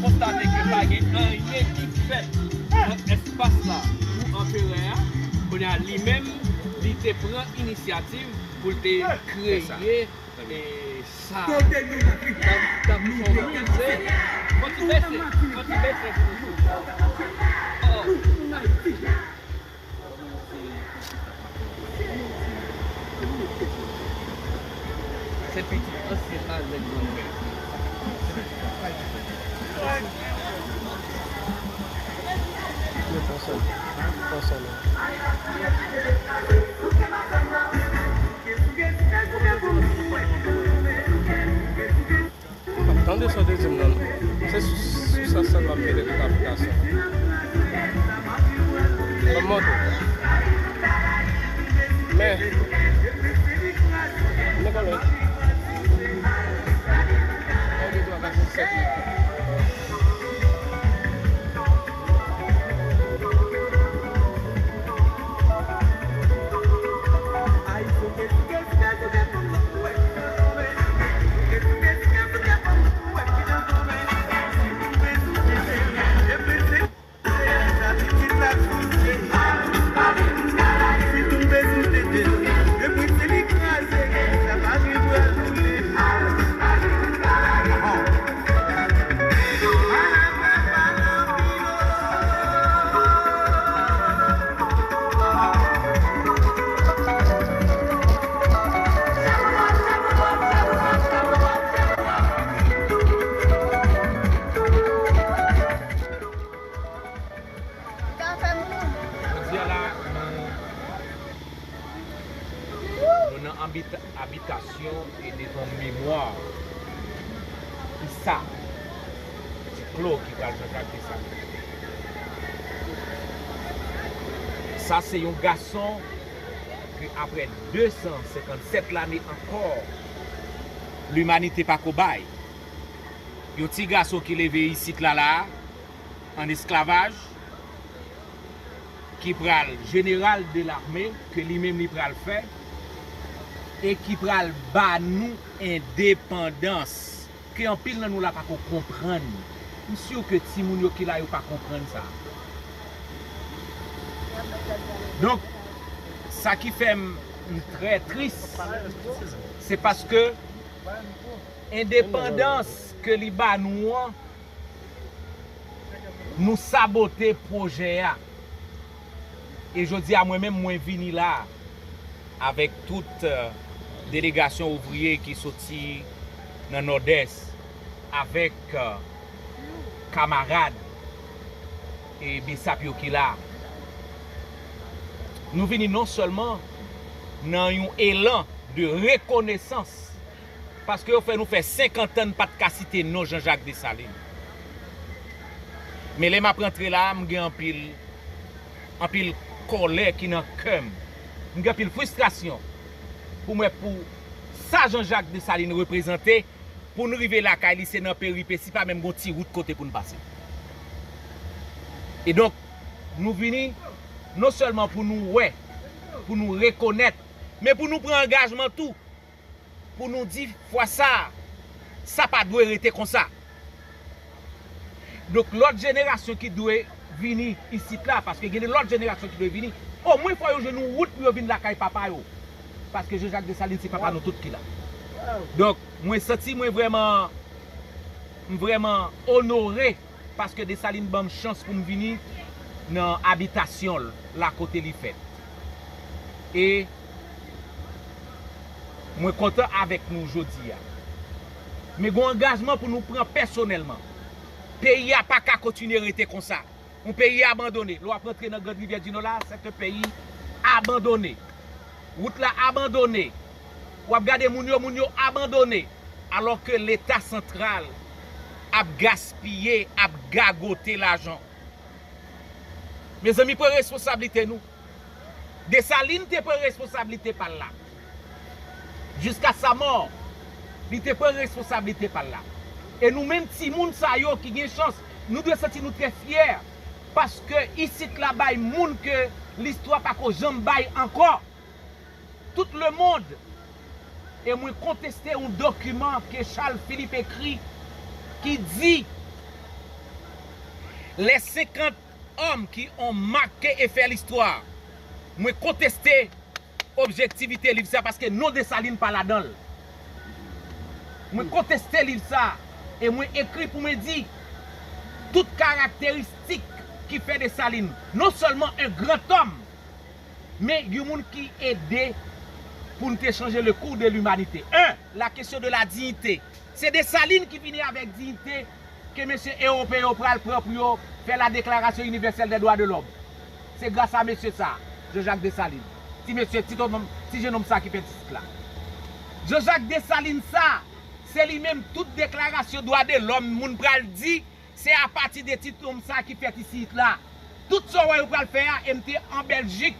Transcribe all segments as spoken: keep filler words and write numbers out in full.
Konstate ke pa gen anyen ki fèt nan espas la pou anperè a. Kounye a, li menm, li te pran inisyativ pou l te kreye, e, sa. T ap, t ap sonorize. Fò ti bese, fò ti bese pou nou. Oh. Se pitit ansyen sa nèg yo. Tande sa w te di m nan. Se sou, sou sa sèl m ap mete tout aplikasyon. Ban m montre. Men, men kòlèg. Yon, de, twa, kat, senk, sèt, uit. Jodi a la, nou, nou nan abita-, abitasyon e devan memwa. Kisa? Ti Klo ki pral Jean-Jacques Dessalines. Sa se yon gason ke apre de san senkannsèt lane ankò, limanite pako bay. Yon ti gason ki leve isit la, la, an esklavaj, ki pral jeneral de lame, ke li menm li pral fè, e ki pral ba nou endepandans, ke anpil nan nou la pako konprann. M si ke timoun yo ki la yo pa konprann sa. Donk, sa ki fè m, m trè tris, se paske endepandans ke li ba nou an, nou sabote pwojè a. E jodi a, mwen menm, mwen vini la avèk tout, euh, delegasyon ouvriye ki soti nan Nòdès, avèk, euh, kamarad e besap yo ki la. Nou vini non sèlman nan yon elan de rekonesans, paske yo fè nou fè senkant an n pa t ka site non Jean-Jacques Dessalines. Men lè m ap rantre la a, m gen anpil, anpil kòlè ki nan kè m. M gen anpil fristrasyon pou m wè pou sa Jean-Jacques Dessalines reprezante, pou n rive lakay li, se nan peripesi, pa menm gon ti wout kote pou n pase. E donk, nou vini non sèlman pou nou wè, pou nou rekonèt, men pou nou pran angajman tou, pou nou di, fwa sa a, sa pa dwe rete konsa. Donk, lòt jenerasyon ki dwe vini isit la, paske gen de lòt jenerasyon ki dwe vini, omwen fò yo jwenn yon wout pou yo vin lakay papa yo. Paske Jean-Jacques Dessalines se papa nou tout ki la. Donk, mwen santi mwen vrèman, m vrèman onore paske Dessalines ban m chans pou m vini nan abitasyon l la kote li fèt. E mwen kontan avèk nou jodi a. Men gon angajman pou nou pran pèsonèlman. Peyi a pa ka kontinye rete konsa. Yon peyi abandone. Lè w ap rantre nan Grand Rivière du Nord la, c'est un pays abandonné. Wout la abandone. W ap gade moun yo, moun yo abandone. Alò ke Leta santral ap gaspiye, ap gagote lajan. Mezanmi, pran responsablite nou. Desalin te pran responsablite pa l la. Jiska sa mò, li te pran responsablite pa l la. E nou menm timoun sa yo ki gen chans, nou dwe santi nou trè fyè, paske isit la bay moun ke listwa pako janm bay ankò. Tout lemonn. E mwen konteste yon dokiman ke Charles Philippe ekri ki di Les senkant òm ki on make e fè listwa. Mwen konteste objektivite liv sa paske non Desalin pa ladan l. Mwen konteste liv sa e mwen ekri pou mwen di tout karakteristik ki fè Desalin non sèlman un grand homme, men yon moun ki ede pou n te chanje le cours de l'humanité. Un, la question de la dignité. Se Desalin ki vini avèk diyite ke mesye ewopeyen yo pral pran pou yo fè la Déclaration Universelle des Droits de l'Homme. Se gras a mesye sa, Jean-Jacques Dessalines. Ti mesye, ti, ti jenòm sa ki fè ti sit la. Jean-Jacques Dessalines sa, se li menm tout deklarasyon dwa de lòm moun pral di, se apati de ti nonm sa ki fèt isit la. Tout sa w wè yo pral fè a, e m te an Bèljik.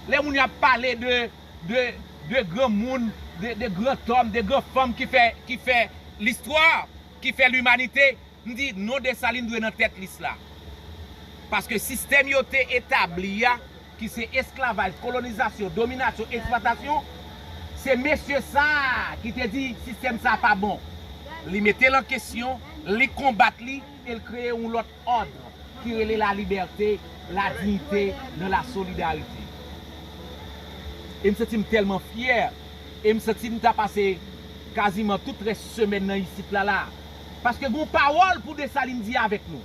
Lè moun yo ap pale de, de, de granmoun, de, de grantòm, de granfanm ki fè, ki fè listwa, ki fè limanite, m di non Desalin dwe nan tèt lis la. Paske sistèm yo te etabli a, ki se esklavaj, kolonizasyon, dominasyon, eksplwatasyon, se mesye sa a ki te di sistèm sa a pa bon. Li mete l an kesyon, li konbat li, e l kreye yon lòt òd ki rele la liberté, la dignité, dans la solidarité. E m santi m tèlman fyè, e m santi m ta pase kaziman tout rès semèn nan isit la la. Paske gon pawòl pou Desalin di avèk nou.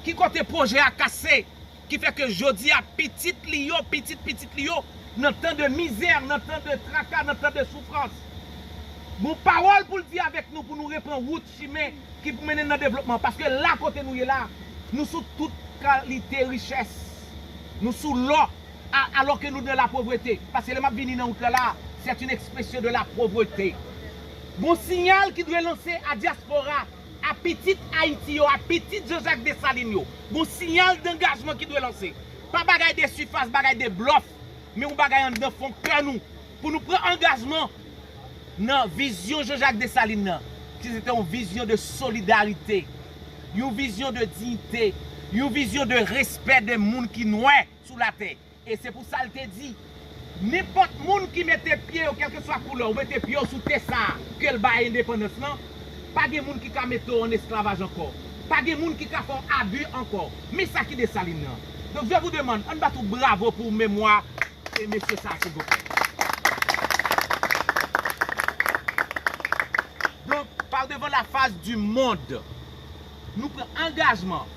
Ki kote pwojè a kase, ki fè ke jodi a pitit li yo, pitit pitit li yo, nan tan de mizè, nan tan de traka, nan tan de soufrans. Gon pawòl pou l di avèk nou pou nou repran wout, chimen ki pou mennen n nan devlopman. Paske la kote nou ye la, nou sou tout kalite richès. Nou sou lò, a, alò ke nou nan lapovrete. Paske lè m ap vini nan wout la la, c'est une expression de la pauvreté. Gon siyal ki dwe lanse a dyaspora, a pitit Ayiti yo, a pitit Jean-Jacques Dessalines yo. Gon siyal dangajman ki dwe lanse. Pa bagay de sifas, bagay de blòf, men yon bagay anndan fon kè nou. Pou nou pran angajman nan vizyon Jean-Jacques Dessalines nan, ki se te yon vizyon de solidarite, yon vizyon de diyite, yon vizyon de respè de moun ki nwè sou latè. E se pou sa l te di, nenpòt moun ki mete pye yo, kèlkeswa koulè, ou mete pye w sou tè sa a, ke l bay endepandans lan, pa gen moun ki ka mete w an esklavaj ankò. Pa gen moun ki ka fè w abi ankò. Men sa ki Desalin nan. Donk, je vous demande, ann bat yon bravo pou memwa e mesye sa a, silvouplè. Donk, par devant la face du monde, nou pran angajman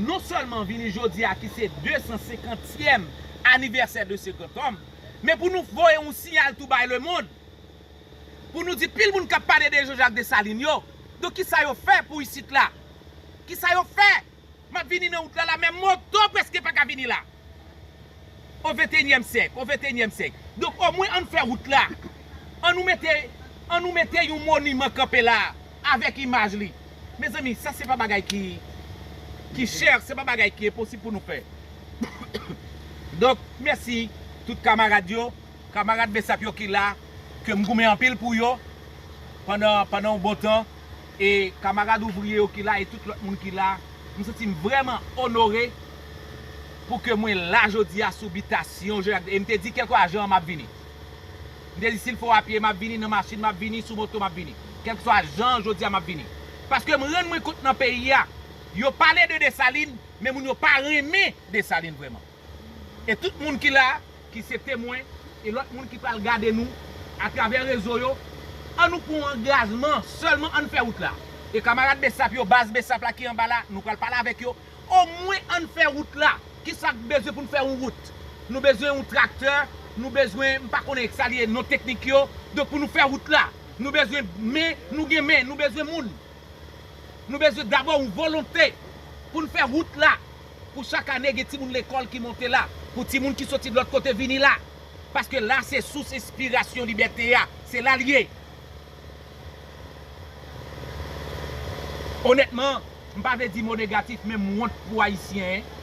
non sèlman vini jodi a ki se de san senkantyèm anivèsè de se grantòm, men pou nou voye yon siyal tou bay lemonn, pou nou di pil moun k ap pale de Jean-Jacques Dessalines yo, donk kisa yo fè pou isit la? Kisa yo fè? M ap vini nan wout la la, men moto prèske pa ka vini la. O venteyinyèm syèk, o venteyinyèm syèk. Donk, omwen ann fè wout la. Ann nou mete, ann nou mete yon moniman kanpe la avèk imaj li. Mezanmi, sa se pa bagay ki, ki chè, se pa bagay ki enposib pou nou fè. Donk, mèsi tout kamarad yo, kamarad Besap yo ki la, ke m goumen anpil pou yo pandan, pandan yon bon tan, e kamarad ouvriye yo ki la, e tout lòt moun ki la, m santi m vrèman onore pou ke mwen la jodi a sou bitasyon Jean Jacques, e m te di kèlkeswa jan m ap vini. M te di si l fè w apye m ap vini, nan machin m ap vini, sou moto m ap vini. Kèlkeswa jan jodi a m ap vini. Paske m rann mwen kont nan peyi a, yo pale de Desalin, men moun yo pa renmen Desalin vrèman. E tout moun ki la, ki se temwen, e lòt moun ki pral gade nou atravè rezo yo, ann nou pran yon angajman, sèlman ann fè wout la. E kamarad Besap yo, baz Besap la ki anba la, nou pral pale avèk yo. Omwen ann fè wout la. Kisa k bezwen pou n fè yon wout? Nou bezwen yon traktè, nou bezwen, m pa konnen sa li ye, non teknik yo. Donk pou nou fè wout la, nou bezwen men, nou gen men, nou bezwen moun. Nou bezwen dabò yon volonte pou n fè wout la. Pou chak ane gen timoun lekòl ki monte la, pou timoun ki soti lòt kote vini la. Paske la se sous enspirasyon libète a, se la l ye. Onètman, m pa vle di mo negatif, men m wont pou Ayisyen, en.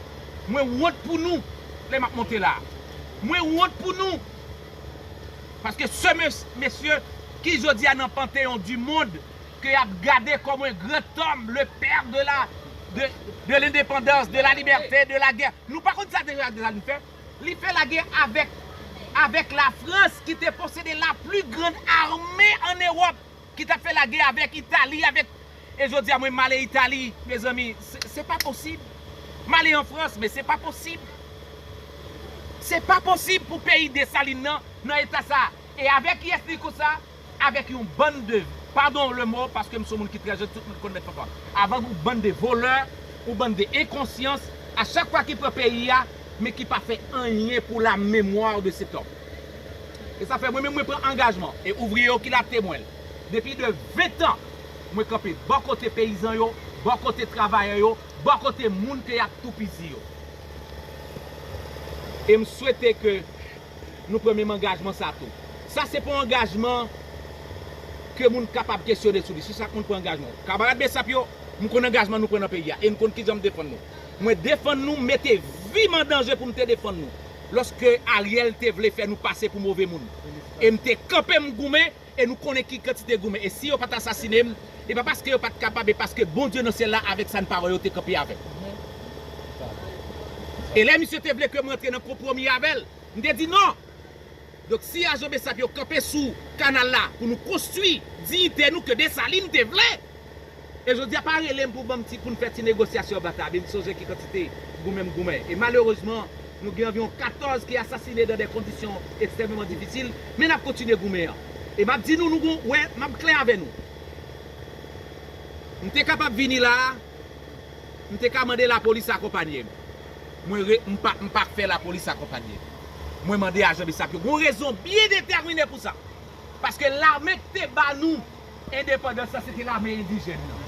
Mwen wont pou nou, lè m ap monte la. Mwen wont pou nou. Paske se mes-, mesye ki jodi a nan panteyon di mond, ke y ap gade kòm un grand homme, le père de la, de, de l'indépendance, de la liberté, de la guerre. Nou pa konn sa Jean Jacques Dessalines fè? Li fè lagè avèk, avèk Lafrans ki te posede la plus grande armée en Europe, ki t ap fè lagè avèk Itali, avèk, e jodi a mwen m ale Itali, mezanmi, se, Se pa posib. M ale an Frans, men se pa posib. Se pa posib pou peyi Desalin nan, nan eta sa. E avèk kiyès li konsa? Avèk yon bann de, padon le mo, paske m se yon moun ki trè jèn, tout moun konn mèt fanfan. Avèk yon bann de volè, yon bann de enkonsyans, a chak fwa ki pran peyi a, men ki pa fè anyen pou la mémoire de cet homme. E sa fè mwen menm mwen pran angajman, e ouvriye yo ki la temwen l. Depi de ven tan, mwen kanpe bò kote peyizan yo, bò kote travayè yo, bò kote moun ke y ap toupizi yo. E m swete ke nou pran menm angajman sa tou. Sa se pa yon angajman ke moun kapab kesyone sou li. Se chak moun pran angajman. Kamarad Besap yo, m konn angajman nou pran nan peyi a, e n konn kijan m defann nou. Mwen defann nou, m mete vi m an danje pou m te defann nou. Lòske Ariel te vle fè nou pase pou move moun. E m te kanpe m goumen, e nou konnen ki kantite goumen. E si yo pa t asasine m, e pa paske yo pa t kapab, e paske Bondye nan syèl la avèk sa n pa wè yo te kanpe avè m. E lè misye te vle ke m rantre nan konpwomi avè l, m te di non. Donk, si ajan Besap yo kanpe sou kanal la pou nou konstwi diyite nou ke Desalin te vle, e jodi a pa rele m pou ban m ti, pou n fè ti negosyasyon anba tab, e m sonje ki kantite goumen m goumen. E malerezman, nou gen anviwon katòz ki asasine dan de kondisyon ekstrèmeman difisil, men n ap kontinye goumen an. E m ap di nou, nou gon, wè, m ap klè avè nou. M te kapab vini la a, m te ka mande lapolis akonpanye m. Mwen re, m pa, m pa fè lapolis akonpanye m. Mwen mande ajan Besap yo. Gon rezon byen detèmine pou sa. Paske lame k te ba nou endepandans lan, se te lame endijèn nan.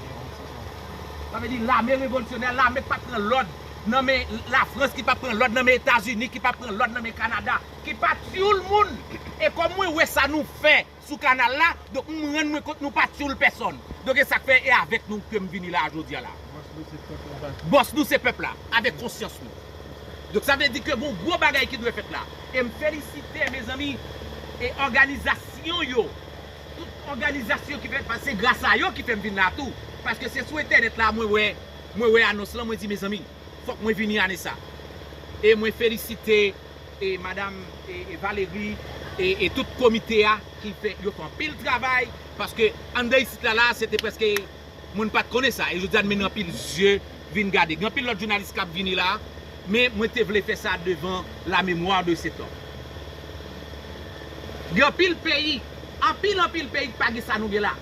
Sa vle di lame revolisyonè, lame k pa t pran lòd nan men Lafrans, ki pa t pran lòd nan men Etazini, ki pa t pran lòd nan men Kanada, ki pa t tyoul moun. E kòm mwen wè sa nou fè sou kanal la, donk m rann mwen kont nou pa tyoul pèsòn. Donk e sa k fè e avèk nou ke m vini la a jodi a la. Bòs nou se pèp la. Bòs nou se pèp la, avèk konsyans nou. Donk sa vle di ke gon gwo bagay ki dwe fèt la. E m felisite, mezanmi, e òganizasyon yo, tout òganizasyon ki fèt, paske se gras a yo ki fè m vin la tou. Paske se sou entènèt la mwen wè, mwen wè anons lan, mwen di, mezanmi, fòk mwen vini ane sa. E mwen felisite e madanm e, e Valérie e, e tout komite a ki fè, yo fè anpil travay, paske anndan isit la, la, se te prèske moun pa t konnen sa. E jodi a, n mennen anpil zye vin gade. Gen anpil lòt jounalis k ap vini la, men mwen te vle fè sa devan la mémoire de cet homme. Gen anpil peyi, anpil, anpil peyi ki pa gen sa nou gen la.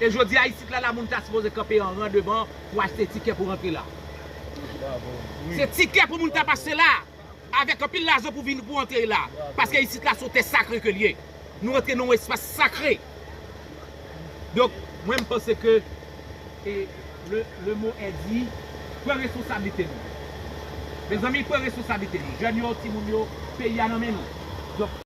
E jodi a, isit la, la, moun ta sipoze kanpe an ran devan pou achte tikè pou rantre la. Se tikè pou moun ta pase la, avèk anpil lajan pou vin, pou antre la. Paske isit la, se yon tè sakre ke l ye. Nou rantre nan yon espas sakre. Donk, mwen, m panse ke, e, le, le mot est dit, pran responsablite nou. Mezanmi, pran responsablite nou. Jèn yo, timoun yo, peyi a nan men nou. Donk,